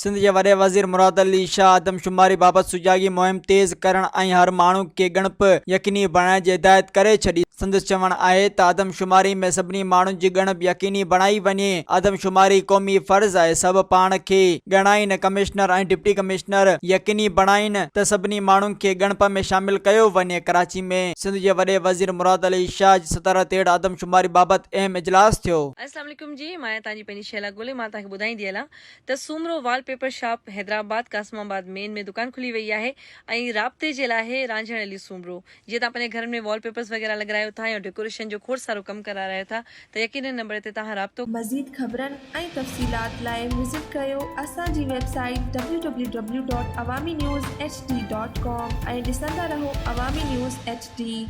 سنڌ جي وڏي وزير مراد علي شاهه آدمشماري بابت سجاڳي مهم تيز ڪرڻ ۽ هر ماڻهو کي ڳڻپ يقيني بڻائڻ جي هدايت ڪري ڇڏي. سندس چوڻ آهي ته آدمشماري ۾ سڀني ماڻهن جي ڳڻپ يقيني بڻائي وڃي، آدمشماري قومي فرض آهي، سڀ پاڻ کي ڳڻائين، ڪمشنر ۽ ڊپٽي ڪمشنر يقيني بڻائين ته سڀني ماڻهن کي ڳڻپ ۾ شامل ڪيو وڃي. ڪراچي ۾ سنڌ جي وڏي وزير مراد علي شاهه جي صدارت هيٺ آدمشماري بابت اهم اجلاس ٿيو. السلام عليڪم جي مان آهيان توهان جي پنهنجي شهلا گولي مان توهان کي ٻڌائيندي هلان ته Soomro wallpaper shop Hyderabad Qasimabad main ۾ دڪان کلي وئي آهي ۽ رابطي جي لاء آهي رانجهڻ علي سومرو جيئن توهان پنهنجي گهرن ۾ وال پيپرز وغيره لڳرايو ٿا يا ڊيڪوريشن جو کوڙ سارو ڪم ڪرارايو ٿا ته يقينن نمبر تي توهان رابطو مزيد خبرن ۽ تفصيلات لاء وزٽ ڪريو اسان جي website W W W dot Awami news H D dot com ۽ ڏسندا رهو عوامي نيوز ايڇ ڊي.